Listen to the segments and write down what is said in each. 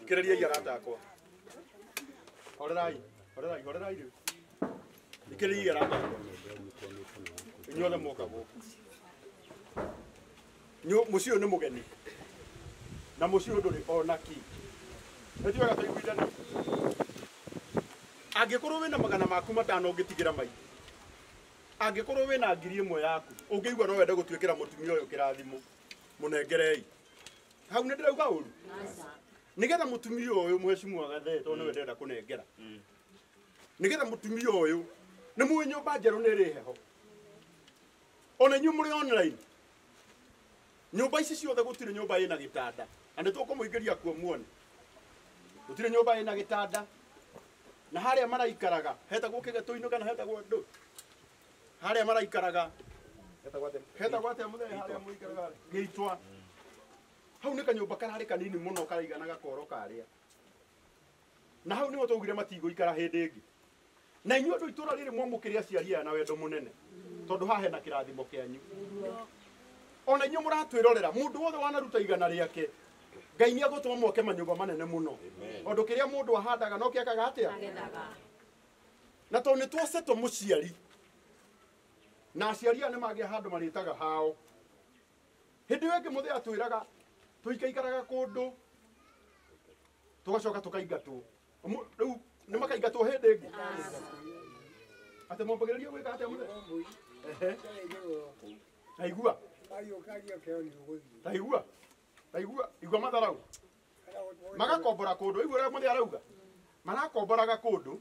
Thikĩrĩriai arata akwa. Horerai, horerai, horerai rĩu. Thikĩrĩriai arata akwa. Inyuothe mwoka gũkũ. Mũciĩ ũyũ nĩ mũgeni. Na mũciĩ ũyũ ndũrĩ ona kĩ. Nĩ ti wega tũiguithanie. Angĩkorwo wĩna magana maku matano ũngĩtigĩra maitũ. Angĩkorwo wĩna 1,000 yaku, ũngĩigua no wende gũtuĩkĩra mũtumia ũyũ kĩrathimo, mũnengerei. Hau nĩ ndĩrauga ũru? Nĩgetha mũtumia ũyũ mheshimiwa Gathee tondũ nĩwe ndĩrenda kũnengera. Nĩgetha mũtumia ũyũ, nĩ mũĩ nyũmba njerũ nĩ ĩrĩ heho. Ona inyuĩ mũrĩ online. Nyũmba ici ciothe gũtirĩ nyũmba ĩna gĩtanda. Na nĩ tũkũmũingĩria kuo muone. Gũtirĩ nyũmba ĩna gĩtanda. Na harĩa maraikaraga, hetagwo kĩgetũ-inĩ kana hetagwo ndũ? Harĩa maraikaraga, hetagwo atĩa mũthee harĩa mũikaraga? Gĩitwa. Hau nĩ kanyũmba kararĩ kanini mũno karaigana gakoro karĩa. Na hau nĩho twaugire matigũikara hĩndĩ ĩngĩ. Na inyuĩ andũ itũra rĩrĩ mwamũkĩre aciari aya na wendo mũnene. Tondũ haha hena kĩrathimo kĩanyu. Ona inyuĩ mũratwĩrorera, mũndũ wothe wanaruta igana rĩake, Ngai nĩ egũtũma mwake manyũmba manene mũno. Tondũ kĩrĩa mũndũ ahandaga no kĩakaga atĩa? Na tondũ nĩ twacetwo mũciari. Na aciari aya nĩ magĩa handũ marĩtaga hao. Hĩndĩ ĩyo ĩngĩ mũthee atwĩraga tũikaikaraga kũndũ tũgacoka tũkaingatwo. Rĩu nĩ makaingatwo hĩndĩ ĩngĩ. Atĩ mwambagĩrĩria gwĩka atĩa mũthee? Ehe. Taigua. Taigua. Taigua, igua matharau. Magakombora kũndũ, igua ũrĩa mũthee arauga. Marakomboraga kũndũ,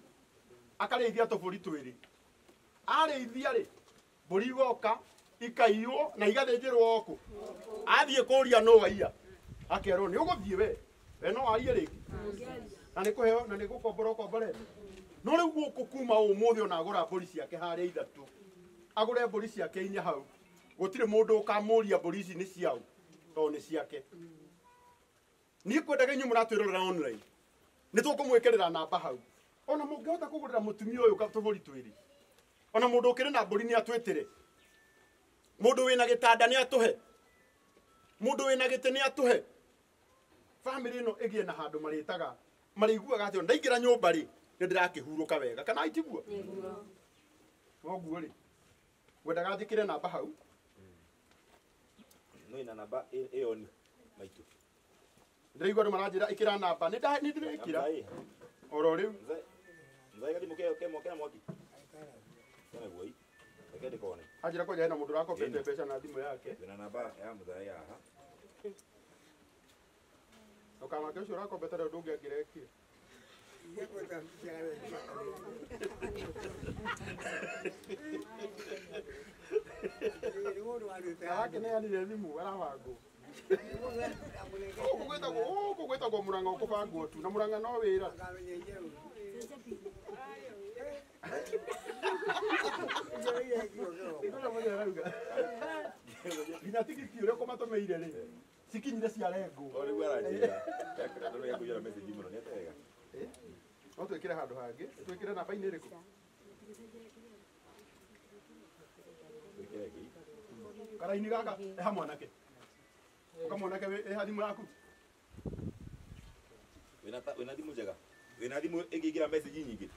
akarĩithia tũbũri twĩrĩ. Arĩithia rĩ, mbũri igoka, ikaiywo na igathĩnjĩrwo o kũ. Athiĩ kũria nũ waiya, akerwo nĩ ũgũthiĩ we. We no warie rĩngĩ. Na nĩ kũheo, na nĩ gũkombora ũkomborete. No rĩu gũkũ kuma ũmũthĩ ona agũra mbũri ciake harĩa ithatũ. Agũre mbũri ciake inya hau. Gũtirĩ mũndũ ũkamũria mbũri ici nĩ ciaũ, tondũ nĩ ciake. Niĩ kwendaga inyuĩ mũratwĩrorera online. Nĩ tũkũmwĩkĩrĩra namba hau. Ona mũngĩhota kũgũrĩra mũtumia ũyũ tũbũri twĩrĩ. Ona mũndũ ũkĩrĩ na mbũri nĩ atwĩtĩre. Mũndũ wĩna gĩtanda nĩ atũhe. Mũndũ wĩna gĩtĩ nĩ atũhe. Famĩlĩ ĩno ĩgĩe na handũ marĩtaga, marĩiguaga atĩ ndaingĩra nyũmba rĩ, nĩ ndĩrakĩhurũka wega. Kana itiguo? Nĩguo. Noguo rĩ, ngwendaga njĩkĩre namba hau. No ina namba ĩyo nĩ maitũ. Ndĩraigua andũ maranjĩra ĩkĩra namba. Nĩ ndĩrekĩra. Oro rĩu. Mzai gathimũ keo kemwe kena mwaki. Kena guoi. Reke ndĩkone. Anjĩra kwanja hena mũndũ ũrakombete mbeca na thimũ yake. Wĩna namba ya mũthai haha. Ndũkamake ũcio ũrakombete rĩu ndũngĩangĩrekire. Arakĩneanire thimũ arabangwo. Gũkũ gwĩtagwo Mũrang'a ũkũbangwo tu, na Mũrang'a no wĩra. Nginya tigiti ũrĩa ũkũmatũmĩire rĩ, cikinyire ciarengwo. O rĩu aranjĩra. Ndũrĩ akũiyũra message mũno, nĩ atega. No twĩkĩre handũ hangĩ, twĩkĩre namba-inĩ ĩrĩkũ? Karaini gaka, eha mwanake. Ũka mwanake eha thimũ yaku. Wĩna thimũ njega? Wĩna thimũ ĩngĩingĩra message nyingĩ?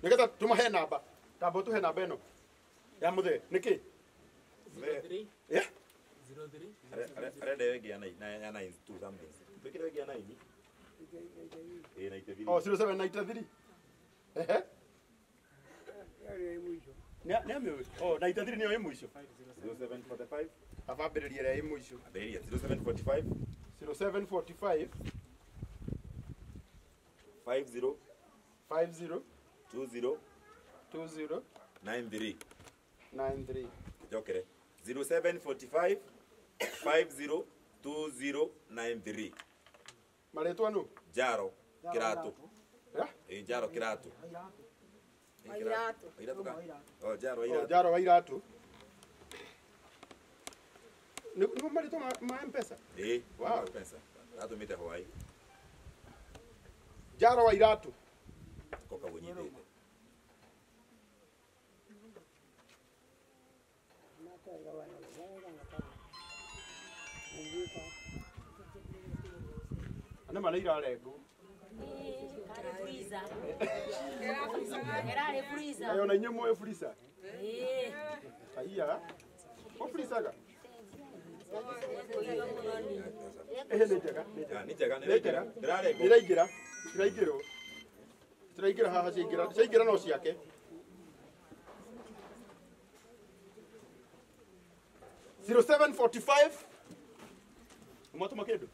Nĩgetha tũmahe namba. Tamba ũtũhe namba ĩno ya mũthee. Nĩkĩ? Yeah. Arenda ĩyo ĩngĩ ya nine, ya nine two something. Twĩkĩre ĩngĩ ya nine. Ĩĩ, ninety three. Oh, 0793. Ehe. Nĩ amĩũĩ? Oh, 93 nĩyo ĩ mũico. 0745. Abambĩrĩria ĩrĩa ĩ mũico. Ambĩrĩria 0745. 0745. 50. 50. 20. 20. 93. 93. Njokere. 0745 50 20 93. Marĩtwa nũ? Njaro Kĩratũ. Yeah? Ĩ, Njaro Kĩratũ. Wairatu. Wairatu ka? Oh, Njaro Oh, Wairatu. Njaro Wairatu. Nĩ marĩtwa ma M-Pesa? Ĩ, Wow. M-Pesa. Ratũmĩte hwaĩ. Njaro Wairatu. Koka ũnyitĩte. Nĩ ma nĩ irarengwo. Ayo na inyuĩ mũĩ freezer? Aiya. Ko freezaga? Nĩ njega, nĩ njega. Nĩ njega, Nĩ njega. ndĩrarengwo. Iraingĩra. Iraingĩrwo. Tiraingĩra haha ciaingĩra. Ciaingĩra no ciake. 0745 Mwatũma kĩndũ?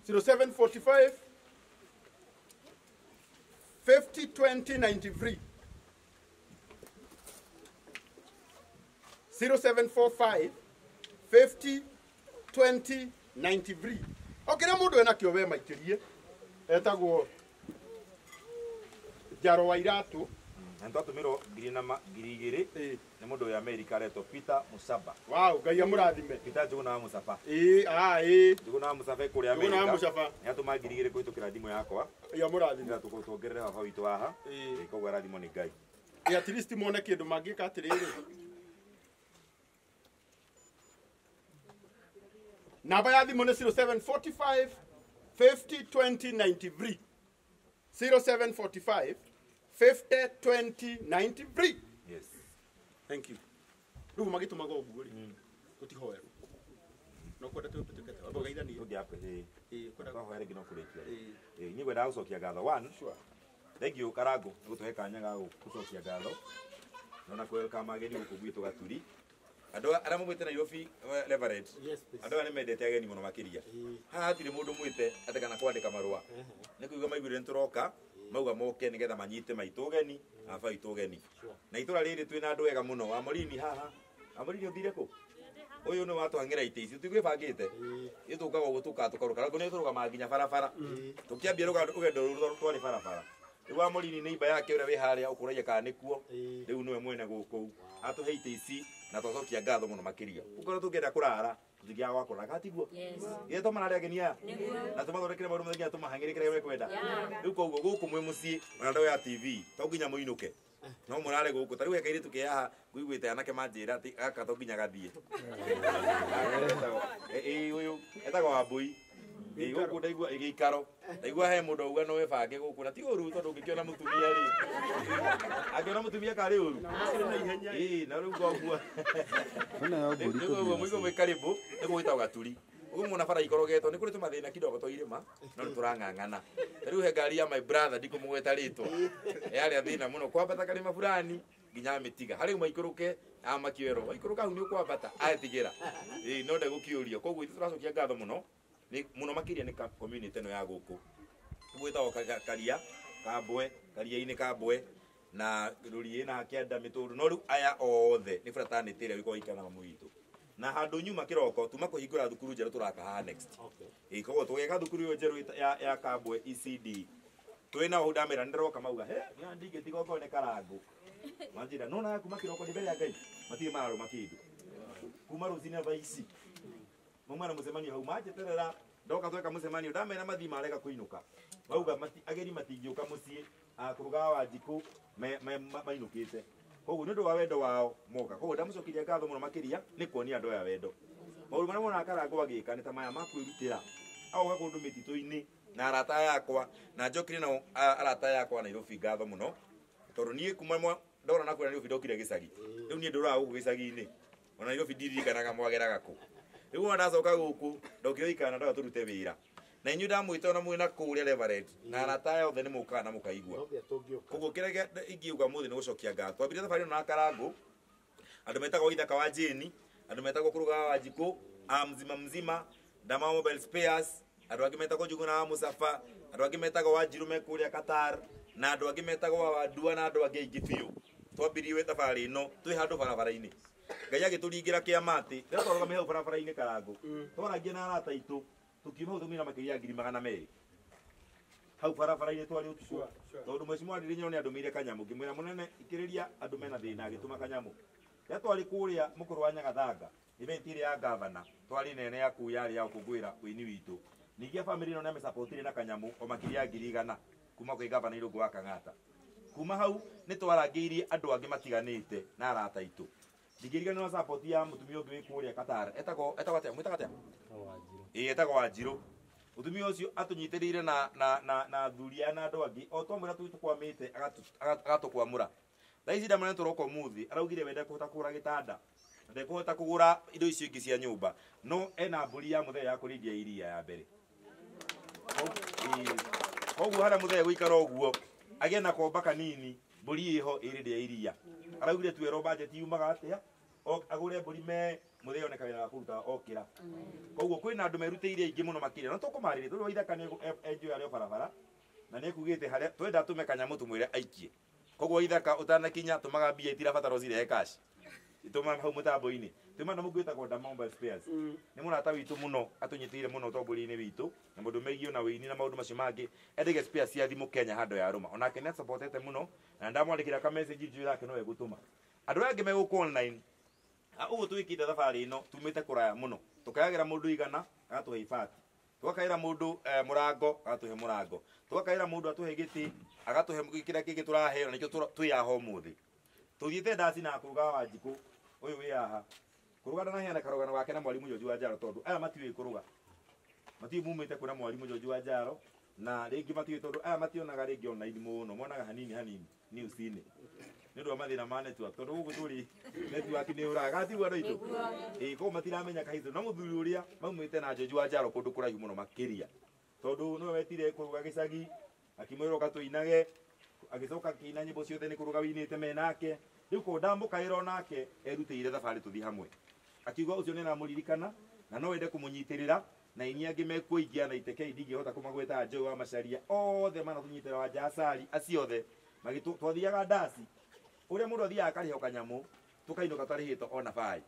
0745 50 20 93 0745 50 20 93 O kĩrĩa mũndũ enakĩo we maikĩrie etagwo Njaro wa Iratũ. Na twatũmĩrwo ngiri na ngiri igĩrĩ nĩ mũndũ wa Amerika aretwo Peter Musaba. Wow, Ngai amũrathime. Peter Njuguna wa Musaba. Ĩĩ, Njuguna wa Musaba e kũrĩa Njuguna wa Amerika. Musaba. Nĩ atũma ngiri igĩrĩ kũhĩtũkĩra thimũ yakwa. Ngai amũrathime. Nĩgetha tuongerere baba witũ haha. Koguo arathimwo nĩ Ngai. At least mone kĩndũ mangĩka atĩrĩrĩ. Namba ya thimũ nĩ 0745 50 20 93 0745 50 20 93. Yes. Thank you. Rĩu magĩtũmaga ũguo rĩ, tũtihoerwo. No kwenda tũtuĩke tũgeithanie. Tũngĩakwe, Ĩĩ, kwenda twahoya rĩngĩ no kũrĩkia. Ĩĩ. Ĩĩ, niĩ ngwendaga gũcokia ngatho. One, Sure. Thank you Karango nĩ gũtũhe kanya ga gũcokia ngatho. Nona kwelcome ageni gũkũ gwitũ Gaturi. Andũ arĩa maumĩte Nairobi, Reverend. Yes, please. Andũ aya nĩ mendete ageni mũno makĩria. Haha hatirĩ mũndũ mwĩte atĩ kana kwandĩka marũa. Nĩ kuiga maiguire nĩ tũroka, mauga moke nĩgetha manyite maitũ ũgeni, na baba witũ ũgeni. Na itũra rĩrĩ twĩna andũ ega mũno. Wamorini haha. Wamorini ũthire kũ? Ũyũ nĩ watũhang'ĩra itĩ ici, tũtigwĩbangĩte. Ithuĩ tũkaga ũguo tũkaga tũkarũka. Karango nĩ tũrũgamaga nginya barabara. Tũkĩambia rũgendo rũrũ twarĩ barabara. Rĩu Wamorini nĩ imba yake ũrĩa wĩ harĩa ũkũragia kana nĩkuo. Rĩu nĩwe mwene gũkũ. Atũhe itĩ ici na twacokia ngatho mũno makĩria. Ũkorwo tũngĩenda kũrara, tũtingĩaga gwa kũrara, kana tiguo? Yes. Ithe tũmarare ageni aya? Nĩguo. Na tũmathondekere maũndũ mothe nginya tũmahang'ĩre kĩrĩa mekwenda. Yeah. Rĩu koguo gũkũ mwĩ mũciĩ, ona ndoo ya TV, to nginya mũinũke. No mũrare gũkũ. Ta rĩu he kairĩtu ke haha ngũiguĩte anake manjĩra atĩ gaka to nginya gathiĩ. Ĩĩ, ũyũ etagwo Wambũi. Ĩĩ, gũkũ ndaigua gĩikaro. Ndaigua he mũndũ auga no wĩbange gũkũ na ti ũru tondũ ũngĩkĩona mũtumia rĩ. Angĩona mũtumia karĩ ũru. Ĩĩ, na rĩu koguo. Rĩu koguo mũigo mwĩ karibu nĩ gwĩtagwo Gaturi. Ũguo muona bara ikorogetwo nĩ kũrĩ tũmathĩna kidogo twa irĩma no nĩ tũrang'ang'ana. Ta rĩu he ngari ya my brother ndikũmũgweta rĩtwa. Yarĩ thĩna mũno kwambata karĩma fulani nginya amĩtiga. Harĩ maikũrũke amakĩerwo waikũrũka hau nĩ ũkwambata atigĩra. Ĩĩ, no ndegũkĩũrio. Koguo ithuĩ tũracokia ngatho mũno. Nĩ mũno makĩria nĩ community ĩno ya gũkũ. Gwĩtagwo Karia Kambwe, Karia-inĩ Kambwe na Rũriĩ na Kĩanda Mĩtũndũ. No rĩu aya othe nĩ fraternity ĩrĩa ĩkoragwo ĩikara na mamu witũ. Na handũ nyuma kĩroko tuma kũhingũra thukuru njerũ tũraka haha next. Ĩĩ, koguo tũgeka thukuru ĩyo njerũ ya Kambwe ECD. Twĩ nao hau ndamera nĩ ndĩroka mauga, he, nĩ ndingĩtiga okorwo nĩ Karango. Manjĩra, no na kuma kĩroko ndĩ mbere ya Ngai, matirĩ mararũma kĩndũ. Kuma rũcinĩ thaa ici. Mauma na mũcemanio hau manjeterera ndoka tweka mũcemanio ndamera mathiĩ marega kũinũka. Mauga ageni matingĩũka mũciĩ, akũrugaga Wanjikũ mainũkĩte. Koguo nĩ ũndũ wa wendo wao moka. Koguo ndamũcokeria ngatho mũno makĩria nĩ kuonia andũ aya wendo. Maũndũ marĩa monaga Karango agĩka nĩ ta maya ma kwĩrutĩra. Agoka kũndũ mĩtitũ-inĩ na arata yakwa na njokire nao arata yakwa Nairobi ngatho mũno. Tondũ niĩ kuma ndora na kũrĩa Nairobi ndokire gĩcagi. Rĩu niĩ ndũraga gũkũ gĩcagi-inĩ. Ona Nairobi ndirikanaga mwageraga kũ. Rĩu ona ndacoka gũkũ ndokire gũikara na ndoga tũrute wĩra. Na inyuĩ ndamwĩta ona mwĩna kũrĩa Reverend na arata aya othe nĩ mũkaga na mũkaigua. Koguo kĩrĩa ingiuga mũthĩ nĩ gũcokia ngatho. Twambirie thabarĩ ĩno na Karango, andũ metagwo Ithaka wa Jane, andũ metagwo Kũrũgaga wa Njikũ, a mzima mzima, Ndama Mobile Spares, andũ angĩ metagwo Njuguna wa Musaba, andũ angĩ metagwo Wanjiru me kũrĩa Qatar, na andũ angĩ metagwo Wandua na andũ angĩ aingĩ biũ. Twambirie thabarĩ ĩno twĩ handũ barabara-inĩ. Ngai agĩtũringĩra kĩama atĩ rĩrĩa twarũgamire hau barabara-inĩ Karango, twarangia na arata aitũ, tũkiuma hau tũmĩra makĩria ya ngiri magana merĩ. Hau barabara-inĩ twarĩ ũtukũ. Tondũ mheshimiwa Ndirinyoro nĩ andũmĩire kanyamũ, ngĩmwĩra mũnene ikĩrĩria andũ mena thĩna, agĩtũma kanyamũ. Rĩrĩa twarĩ kũrĩa mũkũrũ wa Nyagathanga, event ĩrĩa ya gavana, twarĩ nene ya kũu yarĩ ya gũkũngũĩra ũini witũ. Ningĩ family ĩno nĩamĩsapotire na kanyamũ o makĩria ya ngiri igana kuma kwĩ gavana Irũngũ wa Kang'ata. Kuma hau nĩ twarangĩirie andũ angĩ matiganĩte na arata aitũ. Ndingĩriganĩrwo support ya mũtumia ũngĩ wĩ kũrĩa Qatar. Etagwo atĩa? Mwĩtaga atĩa? Ĩĩ, etagwo Wanjirũ. Mutumia ucio atunyitiriire na na na na athuri aya na andu angi o twamwira tu tukwamite agatukwamura. Thaa ici ndamwira nĩtũroka ũmũthĩ araugire we ndekũhota kũgũra gĩtanda na ndekũhota kũgũra indo icio ingĩ cia nyũmba no ena mbũri ya mũthee ya kũrĩithia iria ya mbere. Koguo harĩa mũthee gũikara ũguo agĩe na komba kanini mbũri ĩho ĩrĩrĩa iria araugire twerwo budget yumaga atĩa agũre mbũri me mũthee one kawĩra ga kũruta okĩra. Koguo kwĩna andũ merutĩire aingĩ mũno makĩria no tũkũmarĩria tondũ Waithaka nĩ enjoy arĩ o barabara na nĩekugĩte harĩa twenda tũme kanyamũ tũmwĩre aikie. Koguo Waithaka ũtanakinya tũmaga mbia itirabatara ũcirehe cash itũma hau mũtambo-inĩ tũma na mũngĩ wĩtagwo Dama Mobile Spares nĩ mũrata witũ mũno atũnyitĩire mũno ũtongoria-inĩ witũ na maũndũ megiĩ na wĩini na maũndũ macio mangĩ endege spares cia thimũ Kenya handũ ya rũma onake nĩ asupportete mũno na ndamwandĩkĩra ka message njũĩ yake no egũtũma. Andũ arĩa angĩ me gũkũ online ũguo twĩkĩte thabarĩ ĩno tumĩte kũraya mũno tũkayagĩra mũndũ igana agatũhe ibati tũgakaĩra mũndũ mũrango agatũhe mũrango tũgakaĩra mũndũ atũhe gĩtĩ agatũhe kĩrĩa kĩngĩ tũraheo nĩkĩo twĩ haha ũmũthĩ. Tũthiĩte ndaci na kũruga wa Wanjikũ ũyũ wĩ haha kũruga ndanaheana karũgano gake na mwarimũ George wa Njaro tondũ aya matiũĩ kũruga matiũĩ mumĩte kũna mwarimũ George wa Njaro na rĩngĩ matiũĩ tondũ aya mationaga rĩngĩ online mũno monaga hanini hanini news-inĩ nĩ ũndũ wa mathĩna ma network tondũ gũkũ tũrĩ network nĩ ũraga tiguo andũ aitũ ĩĩ koguo matiramenya kahitho no mũthuri ũrĩa maumĩte na George wa Njaro kũndũ kũraihu mũno makĩria tondũ nĩwe wetire kũruga gĩcagi akĩmwĩra ũka tũinage agĩcoka akĩina nyĩmbo ciothe nĩ kũruga wĩinĩte menake rĩu ko ndamũkaĩra onake erutĩire thabarĩ tũthiĩ hamwe akiuga ũcio nĩ aramũririkana na no wende kũmũnyitĩrĩra na inyuĩ angĩ mekuingia na itekei ndingĩhota kũmagweta Joe wa Macharia othe manatũnyitĩrĩra wa Jasari acio othe twathiaga ndaci ũrĩa mũndũ athiaga akarĩha kanyamũ tũkainũka tũtarĩhĩtwo ona baĩ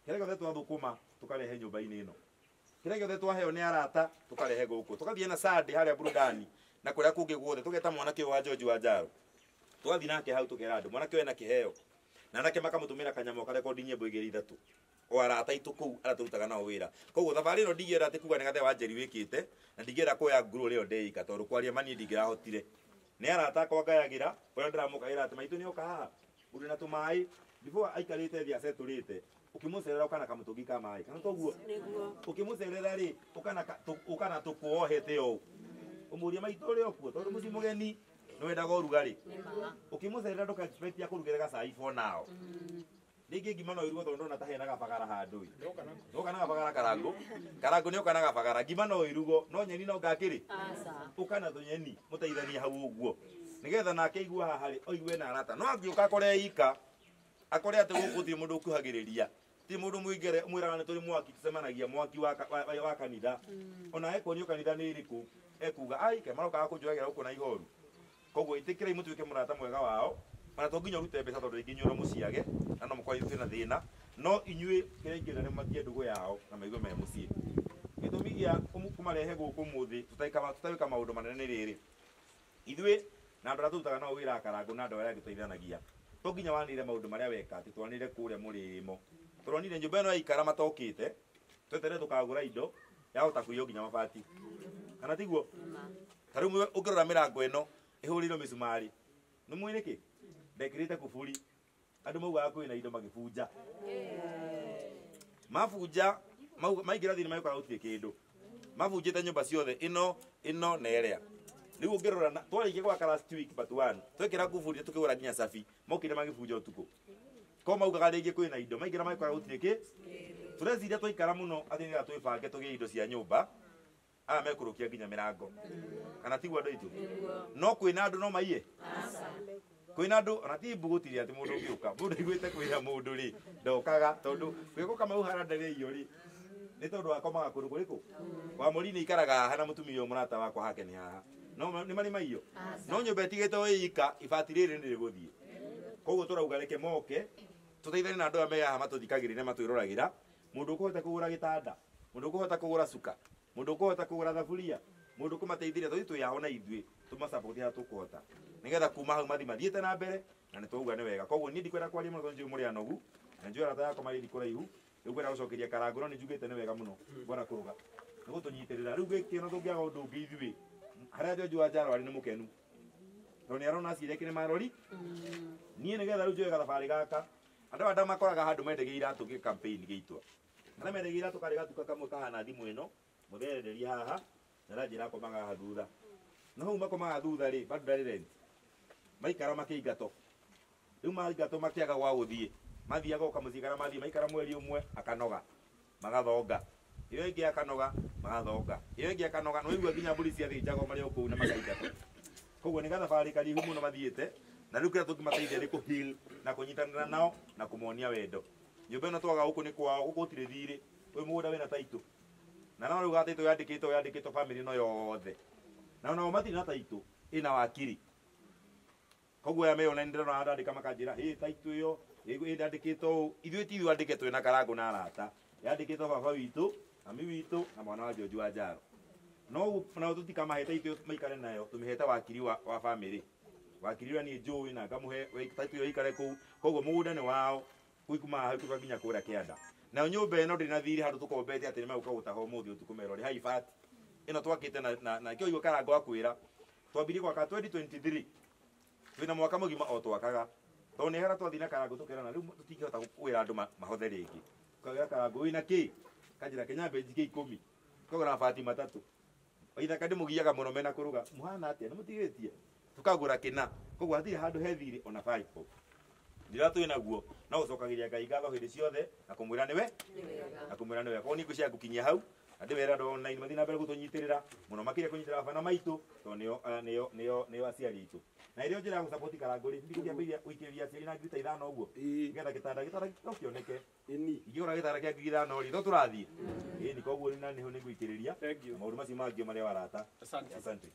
kĩrĩa gĩothe twathũkũma tũkarehe nyũmba-inĩ ĩno kĩrĩa gĩothe twaheo nĩ arata tũkarehe gũkũ tũkathiĩ na Sunday harĩa burudani na kũrĩa kũngĩ guothe tũgeta mwanake ũyũ wa George wa Njaro tũgathiĩ nake hau tũkera andũ mwanake ũyũ ena kĩheo na anake makamũtũmĩra kanyamũ akarekondi nyĩmbo igĩrĩ ithatũ o arata aitũ kũu arĩa tũrutaga nao wĩra. Koguo thabarĩ ĩno ndingĩenda atĩ kuga nĩ Gathe wa Njeri wĩkĩte na ndingĩenda kuoya nguru ĩrĩa ndeika tondũ kwaria ma niĩ ndingĩrahotire nĩ arata akwa ngayagĩra ũrĩa ndĩramũkaĩra atĩ maitũ nĩoka haha ũrĩ na tũmaĩ before aikarĩte thĩ acetũrĩte ũkĩmũcerera ũkana kamũtũngi ka maĩ kana toguo ũkĩmũcerera rĩ ũkana tũkuohete ũũ ũmũrie maitũ ũrĩ okuo tondũ mũciĩ mũgeni nĩwendaga ũrugarĩ ũkĩmũcerera ndũka expect akũrugĩre gacai for now rĩngĩ ngima no ĩrugwo tondũ ndona ta hena gabagara handũ ĩ ndoka na gabagara karango karango nĩoka na gabagara ngima no ĩrugwo no nyeni no ngakĩrĩ ũkana tũnyeni mũteithanie hau ũguo nĩgetha nake aigue haha rĩ oigue na arata no angĩũka akore ika akore atĩ gũkũ gũtirĩ mũndũ ũkuhagĩrĩria ti mũndũ mũingere mwĩraga nĩ tũrĩ mwaki tũcemanagia mwaki wa kanitha ona ekuonio kanitha nĩ ĩrĩkũ ekuga ai ke marokaga kũnjoyagĩra gũkũ na ihoru koguo ĩtĩkĩrai mũtuĩke mũrata mwega wao ona to nginya ũrute mbeca tondũ rĩngĩ inyuĩ no mũciage na no mũkorwo twĩna thĩna no inyuĩ kĩrĩa ingĩenda nĩ matie ndũgũ yao na maigue me mũciĩ. Gĩtũmi gĩa kũmarehe gũkũ ũmũthĩ tũtagwĩka maũndũ manene nĩ rĩrĩ ithuĩ na andũ arĩa tũrutaga nao wĩra akarangũ na andũ arĩa angĩ tũteithanagia to nginya wanĩrĩre maũndũ marĩa weka atĩ twanĩrĩre kũrĩa mũrĩmo tũronire nyũmba ĩno yaikara matokĩte tweterere tũkagũra indo yahota kũiywo nginya mabati kana tiguo ta rĩu ũngĩrora mĩrango ĩno ĩhũrĩirwo mĩcumarĩ nĩ mũĩ nĩkĩ ndekĩrĩte kuburi andũ maugaga kwĩna indo magĩbunja mabunja maingĩra thĩinĩ magĩkora gũtirĩ kĩndũ mabunjĩte nyũmba ciothe ĩno ĩno na ĩrĩa rĩu ũngĩrora twarĩkia gwaka last week but one twekĩra kuburi tũkĩgũra nginya cabi mokire magĩbunja ũtukũ ko maugaga rĩngĩ kwĩna indo maingĩra magĩkora gũtirĩ kĩ tũreciria twaikara mũno atĩ nĩgetha twĩbange tũgĩe indo cia nyũmba aya mekũrũkia nginya mĩrango kana tiguo andũ aitũ no kwĩna andũ no maiye kwĩna andũ ona ti mbu gũtirĩ atĩ mũndũ ũngĩũka mũndũ aiguĩte kwĩra mũndũ rĩ ndokaga tondũ gwĩkũka mau harĩa ndarĩio rĩ nĩ tondũ akomaga kũndũ kũrĩkũ wa mũri nĩ ikaraga haha na mũtumia ũyũ mũrata wakwa hake nĩ haha no nĩ marĩ maiyo no nyũmba ĩtigĩte o ĩika ibati rĩrĩ nĩ rĩgũthiĩ koguo tũrauga reke moke tũteithanie na andũ aya me haha matũthikagĩrĩria na matwĩroragĩra mũndũ ũkũhota kũgũra gĩtanda mũndũ ũkũhota kũgũra cuka mũndũ ũkũhota kũgũra thaburia mũndũ ũkũmateithĩria tũthiĩ twĩ na ithuĩ tũmasupport harĩa tũkũhota nĩgetha kuma hau mathi mathiĩte na mbere na nĩtwauga nĩ wega koguo niĩ ndikwenda kwaria mũno tondũ njũĩ mũrĩ anogu na njũĩ arata yakwa marĩ kũraihu rĩu ngwenda gũcokeria karangũ no nĩ njugĩte nĩ wega mũno ngwenda kũruga nĩ gũtũnyitĩrĩra rĩu gĩkĩ ona tũngĩaga ũndũ ũngĩ ithuĩ harĩa George wa Njaro arĩ nĩ mũkenu tondũ nĩ arona aciari ake nĩ marori niĩ nĩgetha rĩu njoe gathabarĩ gaka andũ aya ndamakoraga handũ mendagia iratũ gĩ campaign gĩitwa arĩa mendagia iratũ karĩ gatuka kamwe kahana thimũ ĩno mũtherenderia haha Na aranjĩra akomaga haha thutha. Na hau makomaga thutha rĩ, bado ndarĩ rent. Maikara makĩingatwo. Rĩu maingatwo makĩaga gwa gũthiĩ. Mathiaga o kamũciĩ karĩa mathiĩ maikara mweri ũmwe akanoga. Magathonga. Ĩyo ĩngĩ akanoga, magathonga. Ĩyo ĩngĩ akanoga, no igua nginya mbũri ciathĩnjagwo marĩ o kũu na makaingatwo. Koguo nĩ gathabarĩ karaihu mũno mathiĩte, na rĩu kĩrĩa tũngĩmateithia nĩ kũ heal na kũnyitanĩra nao na kũmonia wendo. Nyũmba ĩno twaga gũkũ nĩ kwao, gũkũ gũtirĩ thirĩ, ũyũ mũgũnda wĩna taitũ. Na no rĩu gataitũ yandĩkĩtwo family ĩno yothe. Na onao matirĩ na taitũ, ĩna wakiri. Koguo aya me online ndĩrona andandĩka makanjĩra, "Ĩ taitũ ĩyo, ĩ ndandĩkĩtwo ũũ." Ithuĩ ti ithuĩ andĩke twĩna Karangũ na arata. Yandĩkĩtwo baba witũ, mami witũ na mwana wa George wa Njaro. No nao tũtikamahe taitũ maikare nayo, tũmĩhete wakiri wa family. Wakiri ũrĩa niĩ njũĩ na ngamũhe taitũ ĩyo ĩikare kũu. Koguo mũgũnda nĩ wao, kuma haha gũka nginya kũrĩa kĩanda. Nayo nyũmba ĩno ndĩrĩ na thirĩ handũ tũkombete atĩ nĩmegũka gũtaha ũmũthĩ ũtukũ merore hai ibati. Ĩno twakĩte na kĩo igua Karangũ akwĩra. Twambirie gwaka 2023. Twĩna mwaka mũgima o twakaga. Tondũ nĩ hara twathiĩ na Karangũ tũkerana rĩu tũtingĩhota kwĩra andũ mahothe rĩngĩ. Tukagĩra Karangũ wĩna kĩ? Kanjĩra Kenya mbe njike 10. Tukagũra mabati 3. Waithaka ndĩmũgiaga mũno mena kũruga. Mũhana atĩa? Nĩmũtigĩtie? Tukagũra kĩna. Koguo hatirĩ handũ he thirĩ ona 5 bob. Ndĩra twĩ naguo no gũcokagĩria Ngai ngatho hĩndĩ ciothe na kũmwĩra nĩwe na kũmwĩra nĩwe. Koguo nĩ ngwĩciria ngũkinyia hau na ndĩmere andũ online mathiĩ na mbere gũtũnyitĩrĩra mũno makĩria kũnyitĩrĩra baba na maitũ tondũ nĩo aciari aitũ. Na ĩrĩa njĩra ya gũsupport Karangũ rĩ, ndigũkĩambĩrĩria gũikĩrĩria aciari na ngiri ta 5 ũguo nĩgetha gĩtanda no kĩoneke. Ingĩgũra gĩtanda kĩa ngiri 5 rĩ, to tũrathiĩ. Ĩni koguo na nĩho nĩngũikĩrĩria maũndũ macio mangĩ marĩa warata. Asante.